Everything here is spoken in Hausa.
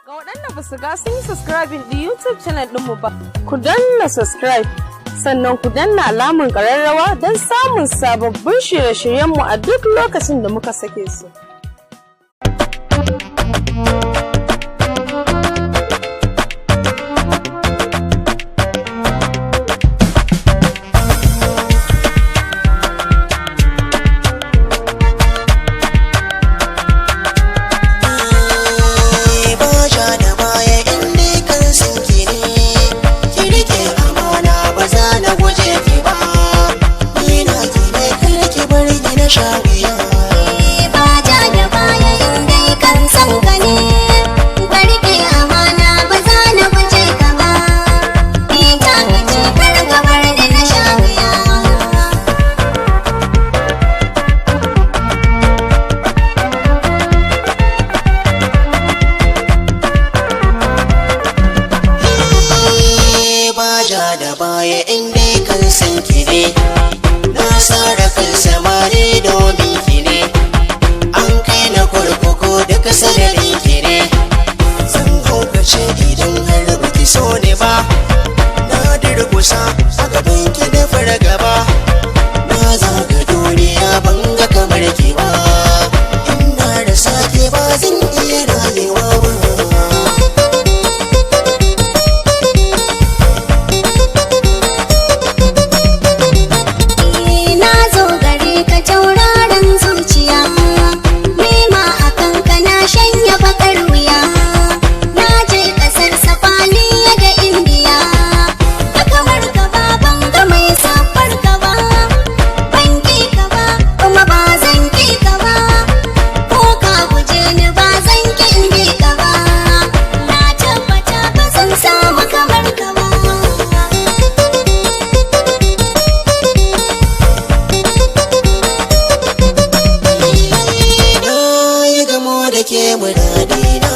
Ga waɗanda ba su ga sun yi subscribing ɗin YouTube channel ɗinmu ba, ku danna subscribe, sannan ku danna alamun ƙararrawa don samun sababbin shirye-shiryenmu a duk lokacin da muka sake su. Ba ja da baya inda kan san ki ne, ki rike amana, ba za na guje ki ba. Ni na ki ne, kar ki bar ni na sha wuya. Ba ja da baya in dai kan san ka ne, ka riƙe amana, ba za na guje ka ba. Ni ta kace, kar ka bar ni na sha wuya. Ba ja da baya inda kan san ki ne, na sara kan samari domin ki ne. An kai na kurkuku duka sanadin ki ne. Zan haukace idan har baki so ne ba. Na durkusa a gaban ki da fargaba. Na zaga duniya ban ga kamar ki ba. Ina da sake ba zan iya rayuwa ba. Na zo gare ka, tauraron zuciya. Nema a kanka na shanya bakar wuya. Na je kasar Safaniya da Indiya, da kamar ka ba, ban ga mai safar ka ba. Ban ki ka ba, kuma ba zan ki ka ba. Ko ka guje ni, ba zan ki in bi ka ba. Na tabbata ba zan samu kamar ka ba. Na yi gamo da ke muradina.